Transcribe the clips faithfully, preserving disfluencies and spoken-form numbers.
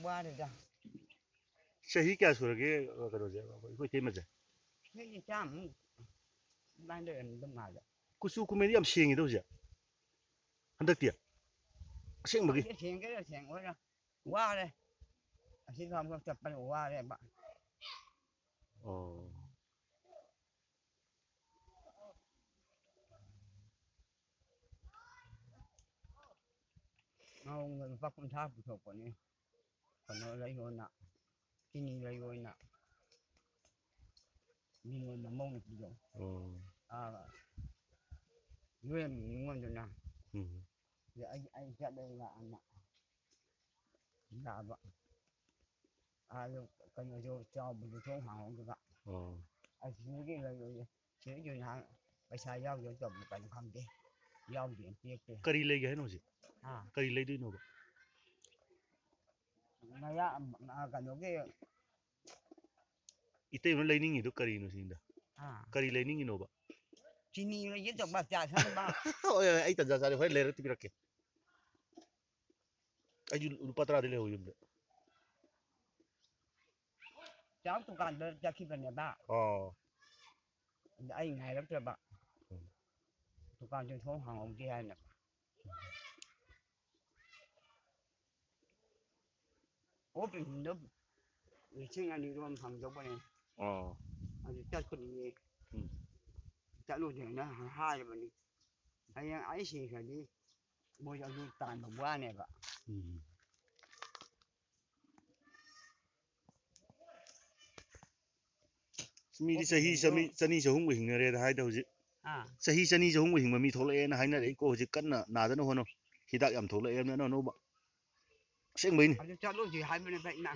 ꯋꯥꯔꯦꯗ꯫ ꯆꯍꯤ ꯀꯌꯥ ꯁꯨꯔꯒꯦ? ꯑ, ꯀꯩꯅꯣꯁꯦ, ꯑꯩꯈꯣꯏ ꯏꯇꯩꯃꯁꯦ? ꯆꯍꯤ ꯆꯥꯝꯃꯨꯛ ꯑꯗꯨꯃꯥꯏꯅ ꯂꯩꯔꯝꯗꯧ ꯃꯥꯜꯂꯦ꯫ ꯀꯨꯆꯨ ꯀꯨꯃꯦꯟꯗꯤ ꯌꯥꯝ ꯁꯦꯡꯉꯤꯗ ꯍꯧꯖꯤꯛ, ꯍꯟꯗꯛꯇꯤ꯫ ꯑꯁꯦꯡꯕꯒꯤ꯫ ꯈꯪꯗꯦ, ꯁꯦꯡꯒꯦꯔꯥ ꯁꯦꯡꯉꯣꯏꯔꯥ꯫ ꯋꯥꯔꯦ꯫ ꯑꯁꯤ ꯐꯥꯎꯕ ꯆꯠꯄꯗ ꯋꯥꯔꯦꯕ꯫ ꯑꯣ꯫ ꯉꯥꯎꯅ ꯂꯨꯄꯥ ꯀꯨꯟꯊ꯭ꯔꯥ ꯄꯨꯊꯣꯛꯄꯅꯤ꯫ ꯀꯩꯅꯣ ꯂꯩꯌꯣꯅ, ꯆꯤꯅꯤ ꯂꯩꯌꯣꯅ꯫ ꯃꯤꯉꯣꯟꯗ ꯃꯧ ꯅꯨꯄꯤꯗꯣ꯫ ꯑꯣ꯫ ꯑꯥ, ꯌꯨꯔꯦꯝꯕꯤ ꯃꯤꯉꯣꯟꯗꯅ꯫ ꯎꯝ꯫ ꯑꯗ ꯑꯩ, ꯑꯩ ꯆꯠꯂꯦ ꯂꯥꯛꯑꯅ꯫ ꯂꯥꯛꯑꯕ꯫ ꯑꯥꯗ ꯀꯩꯅꯣꯁꯨ ꯆꯥꯎꯕꯗꯨ ꯊꯣꯡ ꯍꯥꯡꯍꯧꯗꯕ꯫ ꯑꯣ꯫ ꯑꯁꯤꯗꯒꯤ ꯂꯩꯔꯣꯏꯌꯦ꯫ ꯁꯤꯗꯒꯤ ꯅꯍꯥꯟ ꯄꯩꯁꯥ ꯌꯥꯎꯗꯦ ꯇꯧꯕ ꯀꯩꯅꯣ ꯈꯪꯗꯦ꯫ ꯌꯥꯎꯗꯦ, ꯄꯤꯔꯛꯇꯦ꯫ ꯀꯔꯤ ꯂꯩꯒꯦ ꯍꯥꯏꯅꯣ ꯍꯧꯖꯤꯛ? ꯑꯥ꯫ ꯀꯔꯤ ꯂꯩꯗꯣꯏꯅꯣꯕ? ꯃꯌꯥ-, ꯑ, ꯀꯩꯅꯣꯒꯤ ꯏꯇꯩꯃ ꯂꯩꯅꯤꯡꯉꯤꯗꯣ ꯀꯔꯤꯅꯣ ꯁꯤꯅꯤꯗ? ꯑꯥ꯫ ꯀꯔꯤ ꯂꯩꯅꯤꯡꯉꯤꯅꯣꯕ? ꯆꯤꯅꯤ ꯂꯩꯒꯦ ꯇꯧꯕ, ꯆꯥ ꯊꯛꯅꯕ꯫ ꯍꯣꯏ, ꯍꯣꯏ, ꯑꯩ ꯇꯟꯖꯥ ꯆꯥꯔꯦ, ꯍꯣꯔꯦꯟ ꯂꯩꯔꯒ ꯄꯤꯔꯛꯀꯦ꯫ ꯑꯩꯁꯨ ꯂꯨꯄꯥ ꯇꯔꯥꯗꯤ ꯂꯩꯍꯧ ꯌꯨꯝꯗ꯫ ꯆꯥꯛ ꯗꯨꯀꯥꯟꯗ ꯆꯠꯈꯤꯕꯅꯦꯕ꯫ ꯑꯣ꯫ ꯑꯗ ꯑꯩ ꯉꯥꯏꯔꯛꯇ꯭ꯔꯕ꯫ ꯎꯝ꯫ ꯗꯨꯀꯥꯟꯁꯨ ꯊꯣꯡ ꯍꯥꯡꯍꯧꯗꯦ ꯍꯥꯏꯅ꯫ ꯑꯣ, ꯄꯦꯟꯁꯤꯟꯗꯣ ꯂꯤꯁꯤꯡ ꯑꯅꯤꯔꯣꯝ ꯐꯪꯗꯧꯕꯅꯦ꯫ ꯑꯣ꯫ ꯑꯗꯨ ꯆꯠꯀꯅꯤꯌꯦ꯫ ꯎꯝ꯫ ꯆꯠꯂꯨꯁꯦꯅ ꯍꯥꯏꯔꯕꯅꯤ꯫ ꯍꯌꯦꯡ ꯑꯩ ꯁꯤꯈ꯭ꯔꯗꯤ ꯃꯣꯏ ꯑꯗꯨ ꯇꯥꯟꯕ ꯋꯥꯅꯦꯕ꯫ ꯎꯝ꯫ ꯃꯤꯗꯤ ꯆꯍꯤ ꯆꯅꯤ, ꯆꯅꯤ ꯆꯍꯨꯝꯒ ꯍꯤꯡꯅꯔꯦꯗ ꯍꯥꯏꯗ ꯍꯧꯖꯤꯛ꯫ ꯑꯥ꯫ ꯆꯍꯤ ꯆꯅꯤ ꯆꯍꯨꯝꯒ ꯍꯤꯡꯕ ꯃꯤ ꯊꯣꯛꯂꯛꯑꯦꯅ ꯍꯥꯏꯅꯔꯦ꯫ ꯀꯣ ꯍꯧꯖꯤꯛ ꯀꯟꯅ ꯅꯥꯗꯅ ꯍꯣꯠꯅꯧ꯫ ꯍꯤꯗꯥꯛ ꯌꯥꯝ ꯊꯣꯛꯂꯛꯑꯦ ꯑꯅꯧ ꯑꯅꯧꯕ꯫ ꯑꯁꯦꯡꯕꯩꯅꯤ꯫ ꯑꯗꯨ ꯆꯠꯂꯨꯁꯤ ꯍꯥꯏꯕꯅꯦꯕ ꯏꯃꯥ꯫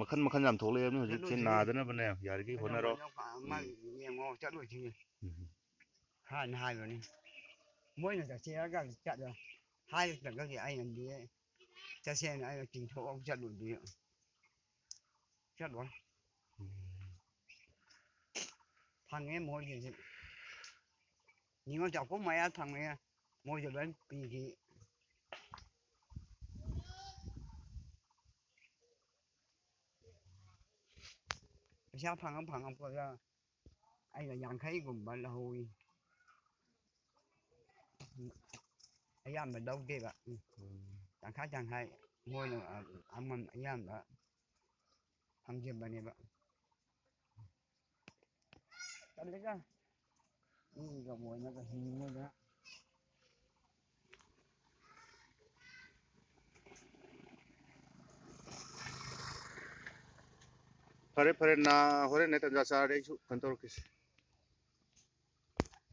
ꯃꯈꯟ ꯃꯈꯟ ꯌꯥꯝ ꯊꯣꯛꯂꯛꯑꯦ ꯍꯧꯖꯤꯛꯁꯦ꯫ ꯆꯠꯂꯨꯁꯤ꯫ ꯅꯥꯗꯅꯕꯅꯦ ꯌꯥꯔꯤꯈꯩ ꯍꯣꯠꯅꯔꯣ꯫ ꯀꯩꯗꯧꯕꯅꯣ? ꯑꯃ ꯎꯝ꯫ ꯌꯦꯡꯉꯣ, ꯆꯠꯂꯨꯁꯤ꯫ ꯎꯝ꯫ ꯍꯥꯟꯅ ꯍꯥꯏꯕꯅꯤ꯫ ꯃꯣꯏꯅ ꯆꯠꯁꯦ ꯍꯥꯏꯔꯒ ꯆꯠꯂꯣ꯫ ꯍꯥꯏꯔꯛꯇ꯭ꯔꯒꯗꯤ ꯑꯩꯅꯗꯤ ꯆꯠꯁꯦꯅ ꯑꯩꯅ ꯆꯤꯡꯊꯣꯛꯑꯒ ꯆꯠꯂꯨꯗꯤ꯫ ꯆꯠꯂꯣꯏ꯫ ꯎꯝ꯫ ꯐꯪꯉꯦ ꯃꯣꯏꯒꯤꯗꯤ꯫ ꯅꯤꯉꯣꯜ ꯆꯥꯛꯀꯧꯕ ꯃꯌꯥ ꯐꯪꯉꯦ꯫ ꯃꯣꯏꯗ ꯂꯣꯏ ꯄꯤꯈꯤ꯫ ꯄꯩꯁꯥ ꯐꯪꯉ ꯐꯪꯉꯛꯄꯗ ꯑꯩꯅ ꯌꯥꯡꯈꯩꯒꯨꯝꯕ ꯂꯧꯍꯧꯏ꯫ ꯑꯌꯥꯝꯕ ꯂꯧꯗꯦꯕ꯫ ꯎꯝ꯫ ꯎꯝ꯫ ꯇꯪꯈꯥꯏ ꯇꯪꯈꯥꯏ ꯃꯣꯏꯅ, ꯑ, ꯑꯃꯝ ꯑꯌꯥꯝꯕ ꯐꯪꯖꯕꯅꯦꯕ꯫ ꯇꯜꯂꯤꯗ꯫ ꯃꯤꯒ ꯑꯣꯏꯅꯒ ꯍꯤꯡꯉꯤꯗ꯫ ꯐꯔꯦ, ꯐꯔꯦ, ꯅꯥ ꯍꯣꯔꯦꯟ ꯑꯩ ꯇꯟꯖꯥ ꯆꯥꯔꯗꯤ ꯑꯩꯁꯨ ꯀꯩꯅꯣ ꯇꯧꯔꯛꯀꯦ꯫